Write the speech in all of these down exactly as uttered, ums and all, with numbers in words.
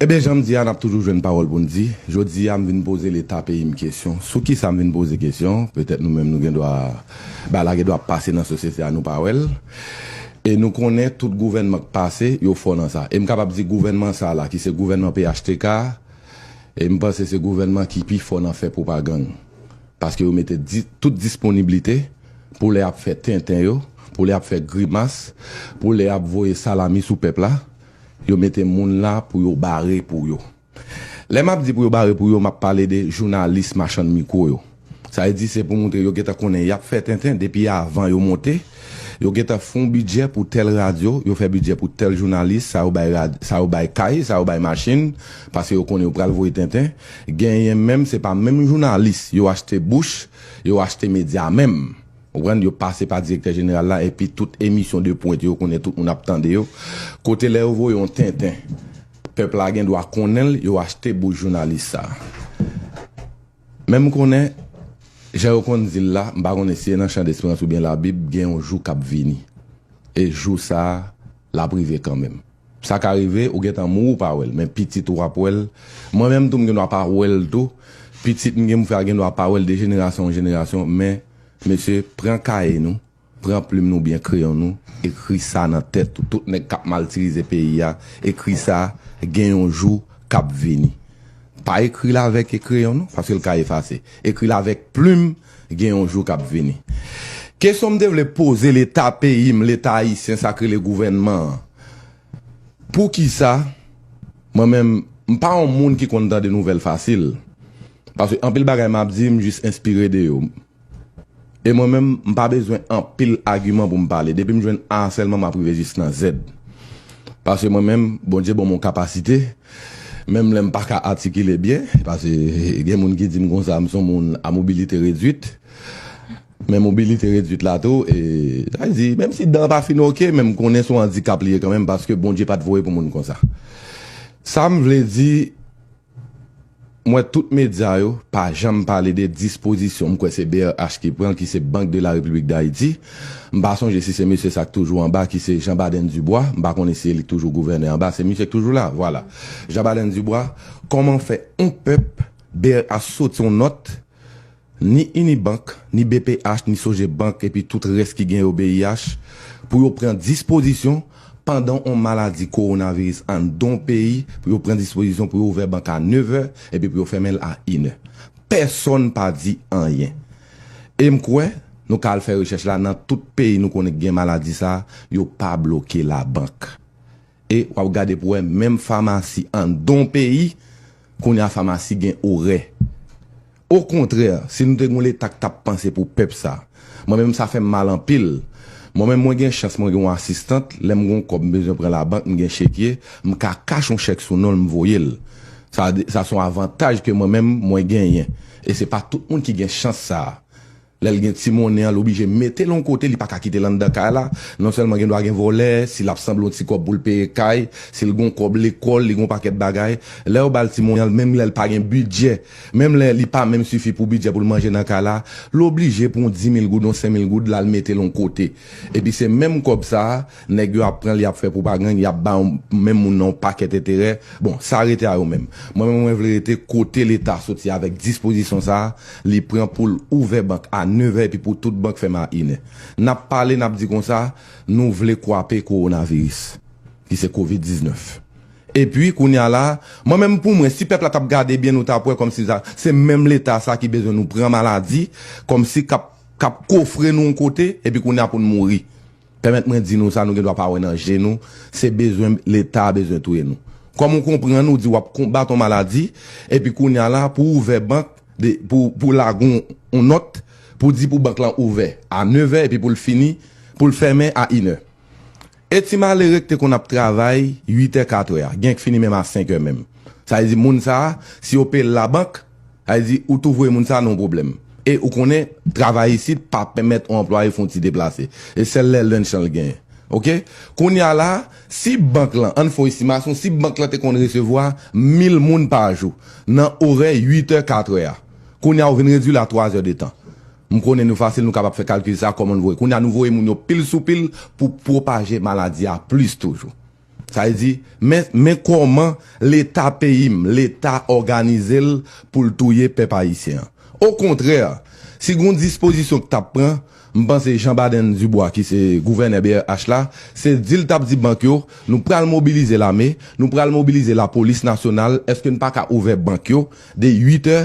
Ebyen, jan m di a, n ap toujou jwenn pawòl pou n di. Jodi a, m vin poze Leta peyi m kesyon. Sou kisa m vin poze kesyon? Petèt nou menm nou gen dwa, bagay la gen dwa pase nan sosyete a, nou pa wè l. E nou konnen tout gouvènman k pase, yo fò nan sa. E m kapab di gouvènman sa la, ki se gouvènman P H T K, e m panse se gouvènman ki pi fò nan fè pwopagann. Paske yo mete di, tout disponiblite pou lè y ap fè tenten yo, pou lè y ap fè grimas, pou lè y ap voye salami sou pèp la, yo mete moun la pou yo bare pou yo. Lè m ap di pou yo bare pou yo, m ap pale de jounalis machann mikwo yo. Sa vle di se pou montre yo gentan konnen y ap fè tenten depi avan yo monte. Yo gentan fè yon bidjè pou tèl radyo, yo fè bidjè pou tèl jounalis, sa yo bay rad, sa yo bay kay, sa yo bay machin, paske yo konnen yo pral voye tenten. Genyen menm, se pa menm jounalis, yo achte bouch, yo achte medya menm. Ou konprann? Yo pase pa direktè jeneral la, epi tout emisyon de pwent yo konnen tout moun ap tande yo. Kote lè yo voye yon tenten, pèp la gen dwa konnen l, yo achte bouch jounalis sa. Men m konnen, jan yo konn di l la, m pa konnen si e nan chan desperans oubyen Labib, gen yon jou k ap vini. E jou sa a, l ap rive kanmenm. Sa ka rive, ou gentan mouri ou pa wè l, men pitit ou ap wè l. Mwen menm tou, m gen dwa pa wè l tou. Pitit m gen pou fè a gen dwa pa wè l de jenerasyon an jenerasyon, men, mesye, pran kaye nou, pran plim nou oubyen kreyon nou, ekri sa nan tèt ou. Tout nèg k ap matirize peyi a, ekri sa, gen yon jou k ap vini. Pa ekri l avèk kreyon non, paske l ka efase. Ekri l avèk plim, gen yon jou k ap vini. Kesyon m te vle poze Leta peyi m, Leta ayisyen, sa k rele gouvènman an, poukisa mwen menm, m pa yon moun ki konn tande nouvèl fasil. Paske anpil bagay m ap di, m jis enspire de yo. E mwen menm, m pa bezwen anpil agiman pou m pale. Depi m jwenn A sèlman, m ap rive jis nan Z. Paske mwen menm, Bondye ban m yon kapasite, menm lè m pa ka atikile byen, paske gen moun ki di m konsa, m se yon moun a mobilite redwit. Men mobilite redwit la tou, e, sa vle di, menm si dan an pa fin oke, men m konnen se yon andikap li ye kanmenm, paske Bondye pa t voye pou moun konsa. Sa m vle di, m wè tout medya yo pa janm pale de dispozisyon, m kwè se B R H ki pran l, ki se Bank de la Repiblik d Ayiti. M pa sonje si se mesye sa k toujou anba, ki se Jean Baden Dubois, m pa konnen si e li k toujou gouvènè anba, se misye k toujou la, vwala. Jean Baden Dubois, kòman fè yon pèp, B R H soti yon nòt, ni Unibank, ni B P H, ni Sogebank, epi tout rès ki gen yo B I H, pou yo pran dispozisyon pandan yon maladi kowonaviris anndan yon peyi, pou yo pran dispozisyon pou yo ouvè bank a nevè, epi pou yo fèmen l a inè. Pèsonn pa di anyen. E m kwè, nou ka al fè rechèch la, nan tout peyi nou konnen ki gen maladi sa, yo pa bloke labank. E w ap gade pou wè menm famasi anndan yon peyi, kounye a famasi gen orè. Okontrè, si nou te gen yon Leta k t ap panse pou pèp sa, mwen menm sa fè m mal anpil. Mwen menm mwen gen chans, mwen gen yon asistant, lè m gen yon kòb m bezwen pran labank, m gen chekye, m ka kache yon chèk sou non l, m voye l. Sa, sa se yon avantaj ke mwen menm mwen genyen. E se pa tout moun ki gen chans sa a. Lè l gen ti monnen an, l oblije mete l yon kote, li pa ka kite l anndan kay la. Non sèlman gen dwa gen vòlè, si l ap sanble yon ti kòb pou l peye kay, si l gen yon kòb lekòl, li gen yon pakèt bagay. Lè yo ba l ti monnen an, menm lè l pa gen bidjè, menm lè li pa menm sifi pou bidjè pou l manje nan kay la, l oblije pran yon dis mil goud, yon senk mil goud, l al mete l yon kote. Epi se menm kòb sa a, nèg yo ap pran l, y ap fè pwopagann, y ap ba yon, menm moun nan yon pakèt enterè. Bon, sa rete a yo menm. Mwen menm, mwen vle rete kote Leta soti avèk dispozisyon sa a, li pran pou l ouvè bank a nevè epi pou tout bank fèmen a inè. N ap pale, n ap di konsa, nou vle kwape kowonaviris, ki se kovid diznèf. Epi, kounye a la, mwen menm pou mwen, si pèp la t ap gade byen, nou t ap wè kòmsi sa, se menm Leta sa ki bezwen nou pran maladi, kòmsi k ap, k ap kofre nou yon kote, epi kounye a pou n mouri. Pèmèt mwen di nou sa, nou gen dwa pa wè nan je nou, se bezwen Leta a bezwen touye nou. Kòm ou konprann, ou di w ap konbat yon maladi, epi kounye a la, pou ouvè bank, de, pou, pou lage yon, yon nòt, pou di pou bank lan ouvè a nevè, epi pou l fini, pou l fèmen a inè. E ti malere ki te konn ap travay uit è, kat è a, gen k fini menm a senk è menm. Sa vle di moun sa a, si yo peye l labank, sa vle di ou tou voye moun sa a nan yon pwoblèm. E ou konnen, travay isit pa pèmèt yon anplwaye fè yon ti deplase. E sèl lè lunch lan l genyen. Oke? Kounye a la, si bank lan, ann fè yon estimasyon, si bank lan te konn resevwa mil moun pa jou, nan orè uit è, kat è a, kounye a ou vin redwi l a twa zè de tan. M konnen nou fasil, nou kapab fè kalkil sa, kòman nou voye. Kounye a nou voye moun yo pil sou pil pou pwopaje maladi a plis toujou. Sa vle di, men, men kòman Leta peyi m, Leta òganize l pou l touye pèp ayisyen an. Okontrè, si gen yon dispozisyon k t ap pran, m panse Jean Baden Dubois, ki se gouvènè B R H la, se di l t ap di bank yo, nou pral mobilize lame, nou pral mobilize lapolis nasyonal, èske n pa ka ouvè bank yo de uit è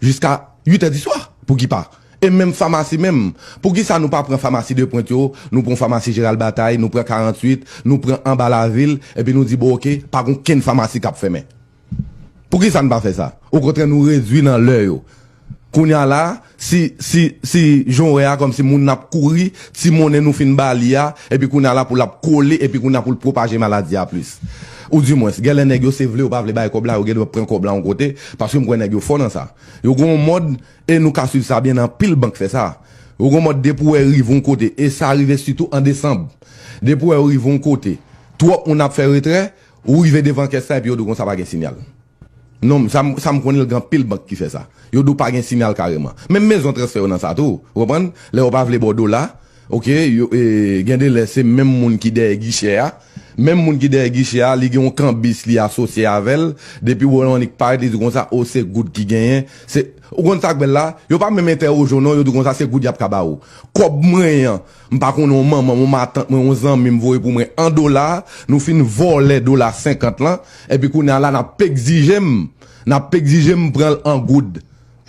jiska uit è di swa? Pouki pa? E menm famasi menm, poukisa nou pa pran famasi de pwent yo, nou pran famasi Jeral Batay, nou pran karanntuit, nou pran anba lavil, epi nou di, bon, oke, pa gen okenn famasi k ap fèmen? Poukisa n pa fè sa? Okontrè, nou redwi nan lè yo. Kounye a la, si, si, si jan w wè a, kòmsi moun nan ap kouri, ti monnen nou fin ba li a, epi kounye a la pou l ap kole, epi kounye a pou l pwopaje maladi a plis. Ou di mwens, genlè nèg yo se vle yo pa vle bay kòb la, yo gen dwa pran kòb la yon kote, paske m kwè nèg yo fò nan sa. Yo gen yon mòd, e nou ka swiv sa byen, anpil bank fè sa. Yo gen yon mòd depi w wè rive yon kote, e sa rive sitou an desanm. Depi w wè yo rive yon kote, twòp moun ap fè retrè, ou rive devan kès la, epi yo di w konsa pa gen siyal. Non, sa, m- sa m konnen l gen anpil bank ki fè sa. Yo di w pa gen siyal kareman. Menm mezon transfè yo nan sa tou, ou konprann? Lè yo pa vle ba w dola, oke, yo, e, gen de lè se menm moun ki dèyè gichè a. Menm moun ki dèyè gichè a, li gen yon kanbis li asosye avè l. Depi w wè yon nik parèt, li di konsa, o, se goud ki genyen. Se, ou konn sa k bèl la? Yo pa menm entèwoje w non, yo di konsa, se goud y ap ka ba ou. Kòb mwen an, m pa konnen yon manman m, yon matant mwen, yon zanmi m voye pou mwen an dola, nou fin vòlè dola senkant lan, epi kounye a la, n ap egzije m, n ap egzije m pran l an goud.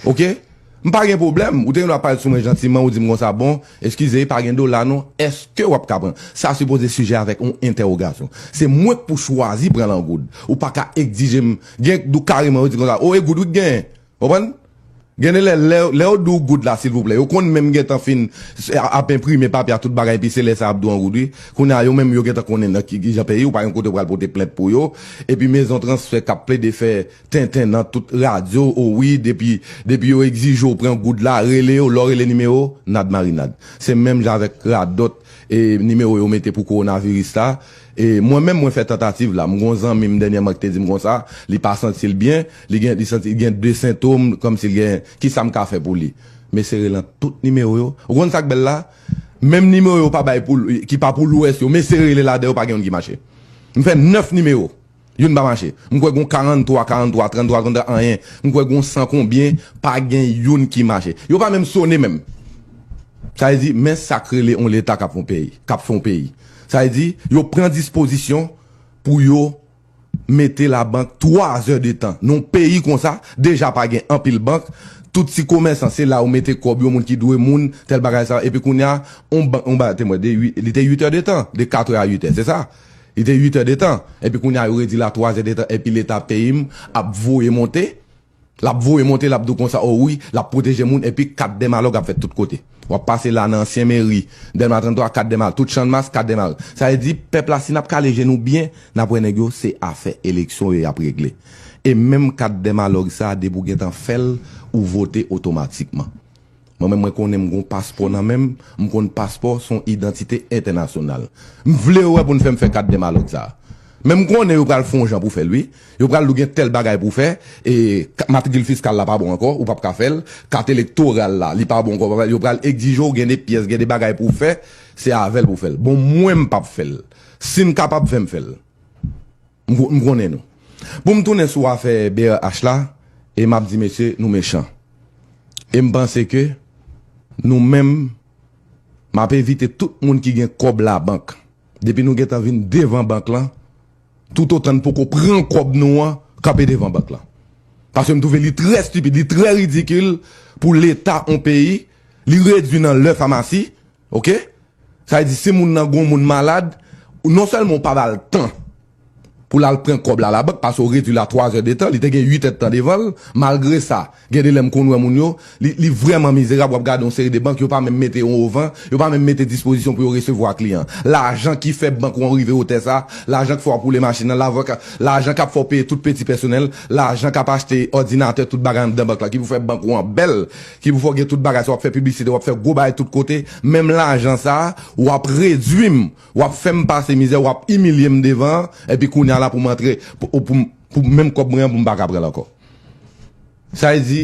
Oke? M pa gen pwoblèm. Ou te gen dwa parèt sou mwen jantiman, ou di m konsa, bon, eskize, pa gen dola non, èske w ap ka pran? Sa sipoze sijè avèk yon entèwogasyon. Se mwen k pou chwazi pran l an goud. Ou pa ka egzije m. Gen dou kareman, yo di konsa, o, e goud wi k genyen. Konprann? Gen de lè, lè, lè yo di w goud la, silvouplè, yo konn menm gentan fin s- a- ap enprime papye a, tout bagay, epi se lè sa y ap di w an goud, wi. Kounye a, yo menm, yo gentan konnen nan ki, ki jan peyi, ou pa gen kote w pral pote plent pou yo. Epi mezon transfè k ap plede fè tenten nan tout radyo, o wi, depi, depi yo egzije w pran goud la, rele yo, lè w rele nimewo, nad marinad. Se menm jan avèk radòt, e nimewo yo mete pou kowonaviris la. E mwen menm, mwen fè tantativ la. M gon zanmi m dènyèman ki te di m konsa, li pa santi l byen, li gen, li santi, li gen de sentòm, kòmsi l gen, kisa m ka fè pou li? M eseye lan tout nimewo yo. Ou konn sa k bèl la? Menm nimewo yo pa bay pou, ki pa pou lwès yo, m eseye rele ladan yo, pa gen youn ki mache. M fè nèf nimewo. Youn pa mache. M kwè gon karannntwa, karannntwa, tranntwa, tranntwa, anyen. M kwè gon san konbyen, pa gen youn ki mache. Yo pa menm sone menm. Sa vle di, men sa k rele yon leta k ap fè yon peyi, k ap fè yon peyi. Sa vle di, yo pran dispozisyon pou yo mete labank twa zè de tan. Nan yon peyi konsa, deja pa gen anpil bank, tout ti komèsan, se la yo mete kòb yo, moun ki dwe moun, tèl bagay sa, epi kounye a, on bank, on bagay, te mwen, de uit, li te uit è de tan, de kat è a uit è, se sa? Li te uit è de tan. Epi kounye a, yo redwi l a twa zè de tan. Epi Leta peyi m ap voye monte. L ap voye monte, l ap di w konsa, o wi, l ap pwoteje moun. Epi kat dèmalòg ap fèt tout kote. W ap pase la nan ansyen meri, Dèlma tranntwa, kat dèmalòg, tout Channmas, kat dèmalòg. Sa vle di, pèp la, si n ap kale je nou byen, n ap wè nèg yo, se afè eleksyon yo y ap regle. E menm kat dèmalòg sa, depi w gentan fè l, ou vote otomatikman. Mwen menm, mwen konnen m gon paspò nan men m, m konn paspò se yon idantite entènasyonal. M vle yo wè pou n fè m fè kat dèmalòg sa. Men m konnen yo pral fè yon jan pou fè l, wi. Yo pral di w gen tèl bagay pou w fè, e, ka- matrikil fiskal la pa bon ankò, ou p ap ka fè l, kat elektoral la, li pa bon ankò, w p ap fè l. Yo pral egzije w gen de pyès, gen de bagay pou w fè, se avè l pou w fè l. Bon, mwen m p ap fè l. Si n kapab fè m fè l. M, ko- m konnen nou. Pou m tounen sou afè B R H la, e m ap di mesye, nou mechan. E m panse ke nou menm, m ap envite tout moun ki gen kòb labank. Depi nou gentan vin devan bank lan, toutotan n poko pran kòb nou an, kanpe devan bank lan. Paske m twouve li trè estipid, li trè ridikil pou Leta yon peyi, li redwi nan lè famasi, oke? Sa vle di, si moun nan gon moun malad, ou non sèlman ou pa ba l tan pou l al pran kòb la labank, paske w redwi l a twa zè de tan, li te gen uit è de tan devan l, malgre sa, gen de lè m konn wè moun yo, li, li vrèman mizerab, w ap gade yon seri de bank, yo pa menm mete yon ovan, yo pa menm mete dispozisyon pou yo resevwa kliyan. Lajan ki fè bank ou an rive wotè sa, lajan ki fè w ap woule machin nan, lajan k ap fè w peye tout peti pèsonèl, lajan k ap achte òdinatè, tout bagay anndan bank la, ki pou fè bank ou an bèl, ki pou fè w gen tout bagay sa, w ap fè piblisite, w ap fè gwo bagay tout kote, menm lajan sa, w ap redwi m, w ap fè m pase mizè, w ap imilye m devan, epi kounye a la pou m antre, pou, pou, pou menm kòb mwen an, pou m pa ka pran l ankò. Sa vle di,